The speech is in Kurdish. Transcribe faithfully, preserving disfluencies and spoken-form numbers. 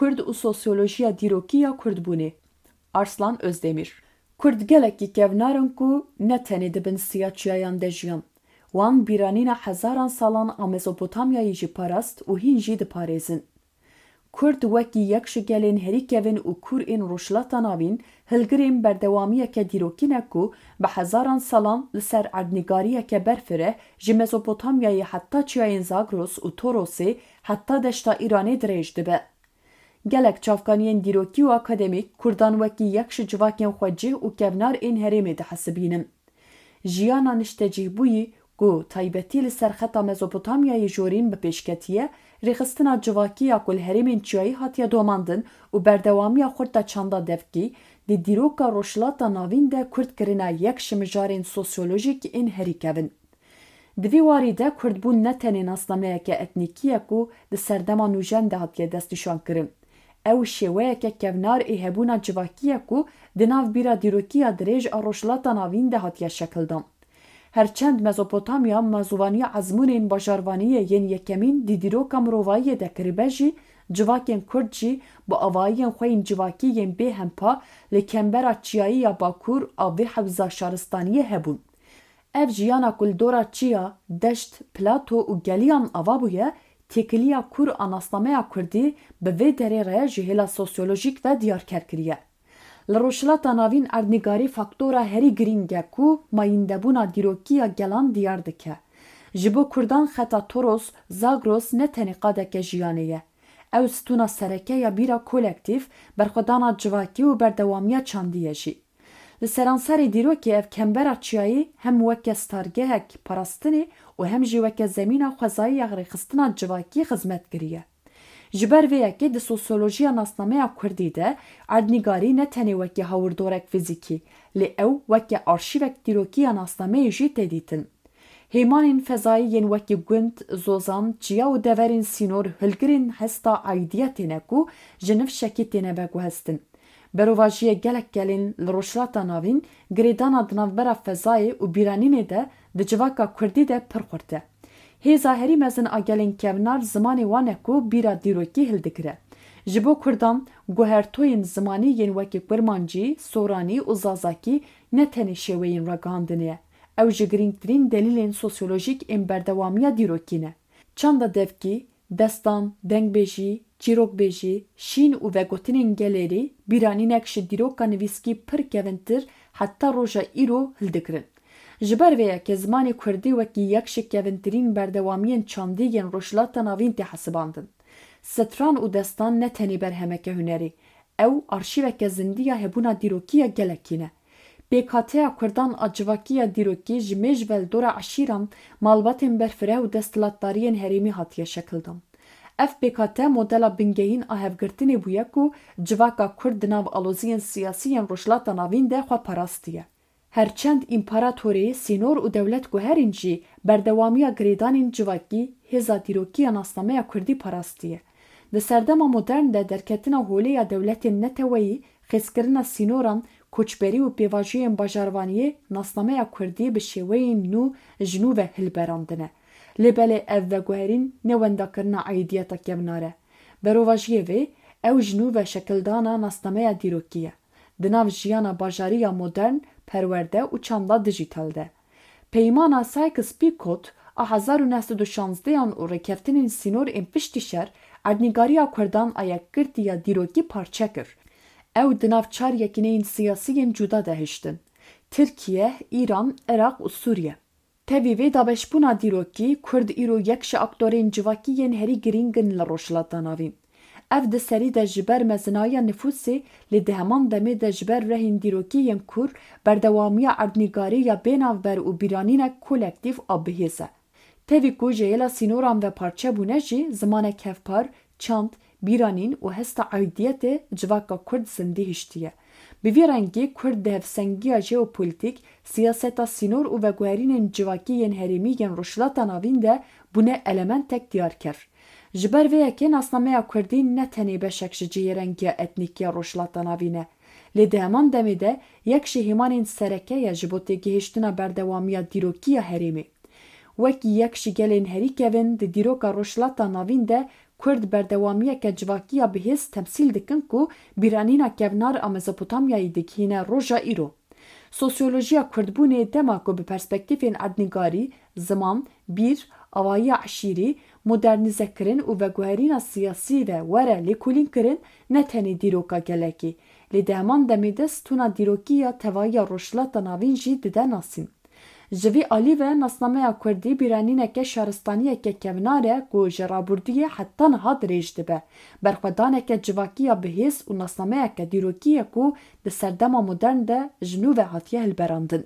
Kurd û sosyolojiya dîrokî ya Kurdbûnê. Arslan Özdemir. Kurd gelekî kevnar in ku ne tenê di bin siya çiyayan de jiyan. Wan bîranîna hezaran salan a Mezopotamyayê jî parast û hîn jî diparêzin. Kurd wekî yek ji gelên herî kevin û kûr ên Rojhilata Navîn, hilgirên berdewamiyeke dîrokî ne ku bi hezaran salan li ser erdnîgariyeke berfireh ji Mezopotamyayê heta çiyayên Zagros û Torosê heta deşta Îranê dirêj dibe. Gelek çavkaniyên dîrokî û akademîk Kurdan wekî yek ji civakên xwecih û kevnar ên herêmê dihesibînin. Jiyana niştecihbûyî ku taybetî li ser xeta Mezopotamyayê jorîn bi pêş ketiye, rêxistina civakî ya ku li herêmên çiyayî hatiye domandin û berdewamiya xurt a çanda devkî, di dîroka Rojhilata Navîn de Kurd kirine yek ji mijarên sosyolojîk ên herî kevin. Di vî warî de Kurdbûn ne tenê nasnameyeke etnîkî ye ku di serdema nûjen de hatiye destnîşankirin. Ew şêweyeke kevnar ê hebûna civakî ye ku di nav bîra dîrokî ya dirêj a Rojhilata Navîn de hatiye şekildan. Her çend Mezopotamya mazûvaniya ezmûnên bajarvaniyê yên yekemîn di dîroka mirovayiyê de kiribe jî, civakên Kurd jî bi avahiyên xwe yên civakî yên bêhempa li kembera çiyayî ya bakur a vê hewza şaristaniyê hebûn. Ev jiyana ku li dora çiya, deşt, plato û geliyan ava bûye, têkiliya kûr a nasnameya kurdî bi vê derê re ji hêla sosyolojîk ve diyarker kiriye. Li Rojhilata Navîn erdnîgarî faktora herî girîng e ku mayîndebûna dîrokî ya gelan diyar dike. Ji bo kurdan xeta Toros, Zagros ne tenê qadeke jiyanê ye. Ew stûna sereke ya bîra kolektîf, berxwedana civakî û berdewamiya çandî ye jî. Li seranserê dîrokê ev kembera çiyayî hem weke stargehek parastinê û hem jî weke zemîna xwezayî ya rêxistina civakî xizmet kiriye. Ji ber vê yekê di sosyolojiya nasnameya kurdî de erdnîgarî ne tenê wekî hawirdorek fîzîkî, lê ew weke arşîvek dîrokî ya nasnameyê jî tê dîtin. Hêmanên fezayî yên wekî gund, zozan, çiya û deverên sînor hilgirên hesta aîdiyetê ne ku ji nifşekî têne veguhestin. Berovajiyê gelek gelên li Rojhilata Navîn girêdana di navbera fezayê û bîranînê de di civaka kurdî de pir xurt e. Hêza herî mezin a gelên kevnar zimanê wan e ku bîra dîrokî hildigire. Ji bo kurdan, guhertoyên zimanî yên wekî kurmancî, soranî û zazakî ne tenê şêweyên ragihandinê ye. Ew ji girîngtirîn delîlên sosyolojîk ên berdewamiya dîrokî ne. Çanda devkî, destan, dengbêjî, çîrokbêjî, şîn û vegotinên gelêrî, bîranînek ji dîroka nivîskî pir kevintir heta roja îro hildigirin. Ji ber vê yekê zimanê kurdî wekî yek ji kevintirîn berdewamiyên çandî yên Rojhilata Navîn tê hesibandin. Stran û destan ne tenê berhemeke hunerî, ew arşîveke zindî ya hebûna dîrokî ya gelekî ne. Pêkhateya kurdan a civakî ya dîrokî ji mêj ve li dora eşîran, malbatên berfireh û desthilatdariyên herêmî hatiye şekildan. Ev pêkhate modela bingehîn a hevgirtinê bûye ku civaka kurd di nav aloziyên siyasî yên Rojhilata Navîn de xwe parastiye. Her çend împaratorî, sînor û dewlet guherîn jî berdewamiya girêdanên civakî, hêza dîrokî ya nasnameya kurdî parastiye. Di serdema modern de derketina holê ya dewletên neteweyî, xêzkirina sînoran, koçberî û pêvajoyên bajarvaniyê nasnameya kurdî bi şêweyên nû ji nû ve hilberandine. Lê belê ev veguherîn ne wendakirina aîdiyeta kevnar e. Berovajiyê vê, ew ji nû ve şekildana nasnameya dîrokî ye. Di nav jiyana bajarî ya modern, perwerde û çanda dijîtal de. Peymana Sykes-Picot a hezar û neh sed û şanzdehan û rêkeftinên sînor ên piştî şer, erdnîgariya kurdan a yekgirtî ya dîrokî parçe kir. Ew di nav çar yekîneyên siyasî yên cuda de hiştin, Tirkiye, Îran, Iraq û Sûriye. Tevî vê dabeşbûna dîrokî, kurd îro yek ji aktorên civakî yên herî girîng in li Rojhilata Navîn. Ev di serî de ji ber mezinayiya nifûsê, lê di heman demê de ji ber rehên dîrokî yên kûr, berdewamiya erdnîgarî ya bênavber û bîranînek kolektîf a bihêz e. Tevî ku ji hêla sînoran ve parçe bûne jî, zimanek hevpar, çand, bîranîn û hesta aîdiyetê civaka kurd zindî hiştiye. Bi vî rengî kurd di hevsengiya jeopolîtîk, siyaseta sînor û veguherînên civakî yên herêmî yên Rojhilata Navîn de bûne elementek diyarker. Ji ber vê yekê nasnameya kurdî ne tenê beşek ji cihêrengiya etnîkî ya Rojhilata Navîn e, lê di heman demê de yek ji hêmanên sereke ye ji bo têgihiştina berdewamiya dîrokî ya herêmê. Wekî yek ji gelên herî kevin di dîroka Rojhilata Navîn de Kurd berdewamiyeke civakî ya bihêz temsîl dikin ku bîranîna kevnar a Mezopotamyayê digihîne roja îro. Sosyolojiya kurdbûnê dema ku bi perspektîfên erdnîgarî, ziman, bîr, avahiya eşîrî, modernîzekirin û veguherîna siyasî ve were lêkolînkirin, ne tenê dîroka gelekî, lê di heman demê de stûna dîrokî ya tevahiya Rojhilata Navîn jî dide nasîn. Ji vî alî ve nasnameya kurdî bîranîneke şaristaniyeke kevnar e ku ji rabûrdûyê heta niha dirêj dibe. Berxwedaneke civakî ya bihêz û nasnameyeke dîrokî ye ku di serdema modern de ji nû ve hatiye hilberandin.